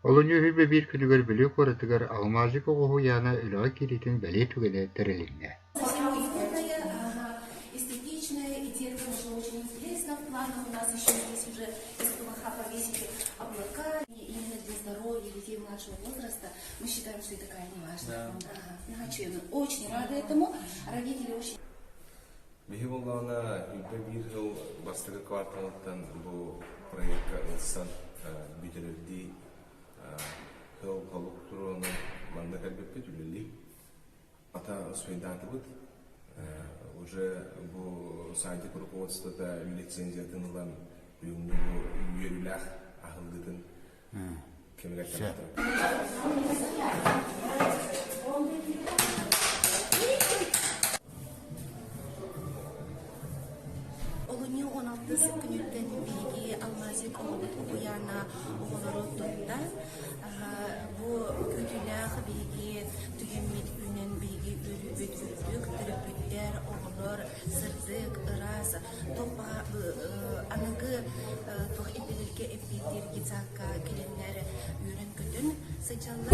Олунньу 21 күнүгэр Бүлүү куоратыгар Алмазик оҕо уһуйаана үлэҕэ киириитин бэлиэ түгэнэ тэрилиннэ. Совсем уютная, ага, эстетичная, и деткам уже очень интересно. В планах у нас еще здесь уже из ПВХ повесили облака. И именно для здоровья детей младшего возраста мы считаем, что это крайне важно. Да. Ага. Очень рады этому. Родители очень Биһи буоллаҕына 21 сыл бастакы кварталыттан бу проекка ылсан бүтэрэрдии сыл-холук туруонан манна кэлбиппит үлэлии. Ата успейдаатыбыт. Уже бу садик руководствота лицензиятын ылан бүгүҥҥү бу үөрүүлээх аһыллыытын кэмигэр кэлбитэ. Олунньу 16 күнүттэн биһиги Алмазик оҕобут уһуйаана оҕолору тутта. Бу күүтүүлээх биһиги түгэммит үүнэн биһиги үөрүүбүт үрдүк, төрөппүттэр, оҕолор сырдык, ыраас, туох аныгы туох ирдэбилгэ эппиэттиир детсадка кэлэннэр үөрэн-көтөн сылдьаллар.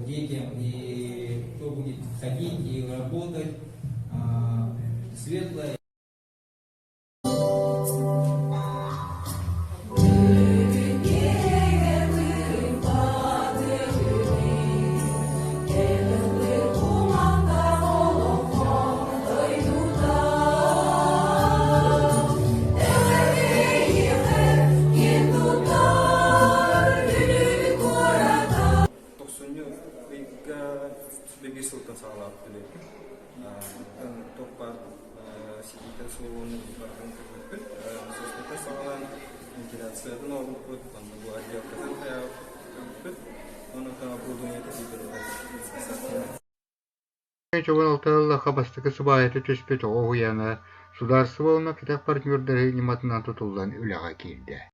Детям и кто будет ходить и работать, светлое. Тохсунньу ыйга биир сылтан саҕалаабыт үлэбит. Туох баар ситиитин суолун барытын көрбүппүт. Насоспутун саҕалаан вентиляциятын оҥорбуппут, онно бу отделкатын хайаабыппыт. Онон оборудование кэтиитин Чугун алтыһаллахха бастакы сыбаайата түспүт оҕо уһуйаана судаарыстыба уонна кэтэх партнердарыы ньыматынан тутуллан үлэҕэ киирдэ.